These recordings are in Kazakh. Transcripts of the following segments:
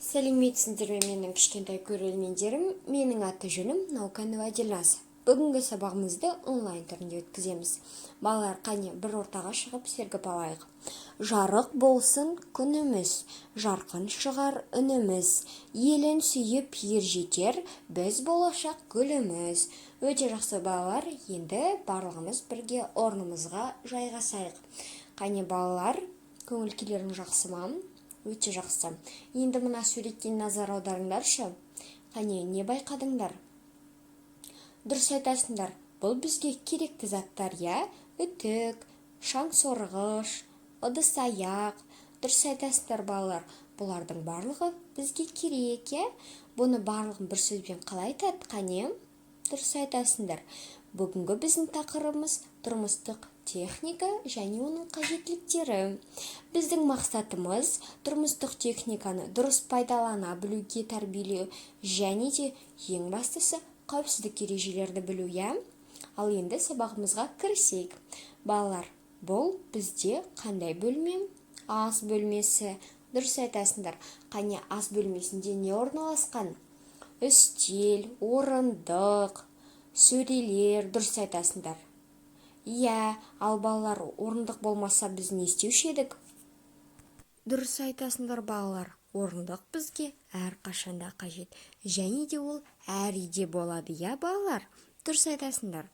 Сәлеметсіңдер ме, менің кішкентай көрермендерім! Менің аты-жөнім Науканова Дильназ. Бүгінгі сабағымызды онлайн түрінде өткіземіз. Балалар, қане, бір ортаға шығып, сергіп алайық. Жарық болсын күніміз, жарқын шығар үніміз, елін сүйіп ер жетер, біз болашақ гүліміз. Өте жақсы, балалар. Енді барлығымыз бірге орнымызға жайғасайық. Қане, балалар, көңіл күйлерің жақсы ма? Өте жақсы. Енді мына суретке назар аударыңдаршы. Қане, не байқадыңдар? Дұрыс айтасыңдар, бұл бізге керекті заттар, иә? Үтік, шаң сорғыш, ыдыс аяқ. Дұрыс айтасыңдар, балалар. Бұлардың барлығы бізге керек, иә? Бұны барлығын бір сөзбен қалай айтады? Қане, дұрыс айтасыңдар. Бүгінгі біздің тақырыбымыз – тұрмыстық техника және оның қажеттіліктері. Біздің мақсатымыз – тұрмыстық техниканы дұрыс пайдалана білуге тәрбиелеу және де, ең бастысы, қауіпсіздік ережелерді білу, иә? Ал енді сабағымызға кірісейік. Балалар, бұл бізде қандай бөлме? Ас бөлмесі, дұрыс айтасыңдар. Қане, ас бөлмесінде не орналасқан? Үстел, орындық, сөрелер, дұрыс айтасыңдар, иә. Ал, балалар, орындық болмаса, біз не істеуші едік? Дұрыс айтасыңдар, балалар. Орындық бізге әрқашанда қажет және де ол әр үйде болады, иә, балалар? Дұрыс айтасыңдар.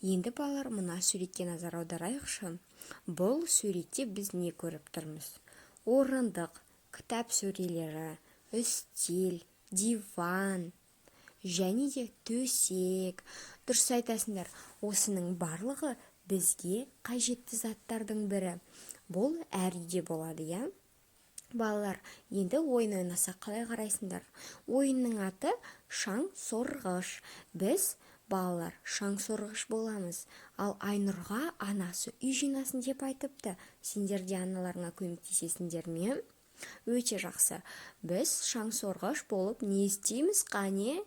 Енді, балалар, мына суретке назар аударайықшы. Бұл суретте біз не көріп тұрмыз? Орындық, кітап сөрелері, үстел, диван және де төсек. Дұрыс айтасыңдар. Осының барлығы бізге қажетті заттардың бірі. Бұл әр үйде болады, иә? Балалар, енді ойын ойнасақ, қалай қарайсыңдар? Ойынның аты – «Шаң сорғыш». Біз, балалар, шаң сорғыш боламыз. Ал Айнұрға анасы үй жинасын деп айтыпты. Сендер де аналарыңа көмектесесіңдер ме? Өте жақсы. Біз шаң сорғыш болып не істейміз? Қане,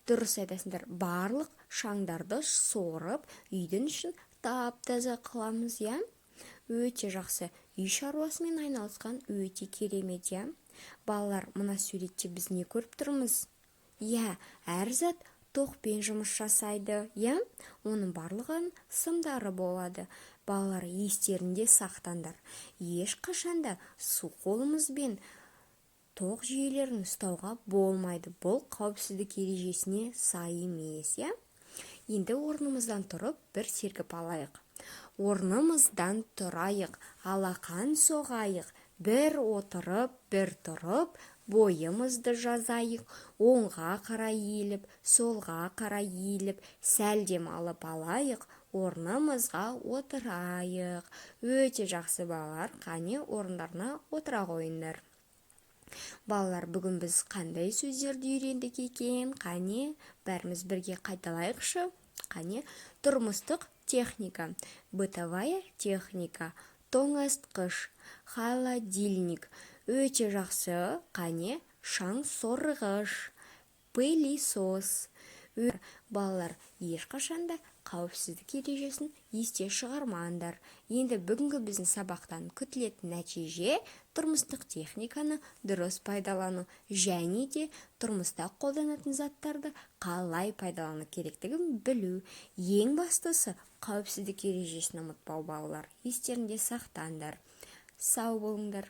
дұрыс айтасыңдар, барлық шаңдарды сорып, үйдің ішін тап-таза қыламыз, иә? Өте жақсы. Үй шаруасымен айналысқан өте керемет, иә? Балалар, мына суретте біз не көріп тұрмыз? Иә, әр зат тоқпен жұмыс жасайды, иә? Оның барлығының сымдары болады. Балалар, естерінде сақтаңдар: ешқашанда су қолымызбен тоқ жүйелерін ұстауға болмайды. Бұл қауіпсіздік ережесіне сай емес, иә? Енді орнымыздан тұрып, бір сергіп алайық. Орнымыздан тұрайық, алақан соғайық, бір отырып, бір тұрып, бойымызды жазайық. Оңға қарай иіліп, солға қарай иіліп, сәл демалып алайық, орнымызға отырайық. Өте жақсы, балалар. Қане, орындарына отыра қойыңдар. Балалар, бүгін біз қандай сөздерді үйрендік екен? Қане, бәріміз бірге қайталайықшы. Қане: тұрмыстық техника – бытовая техника, тоңазытқыш – холодильник. Өте жақсы. Қане, шаң сорғыш – пылесос. Балалар, ешқашанда қауіпсіздік ережесін естен шығармаңдар. Енді бүгінгі біздің сабақтан күтілетін нәтиже – тұрмыстық техниканы дұрыс пайдалану және де тұрмыста қолданатын заттарды қалай пайдалану керектігін білу. Ең бастысы, қауіпсіздік ережесін ұмытпау. Балалар, естеріңде сақтаңдар. Сау болыңдар!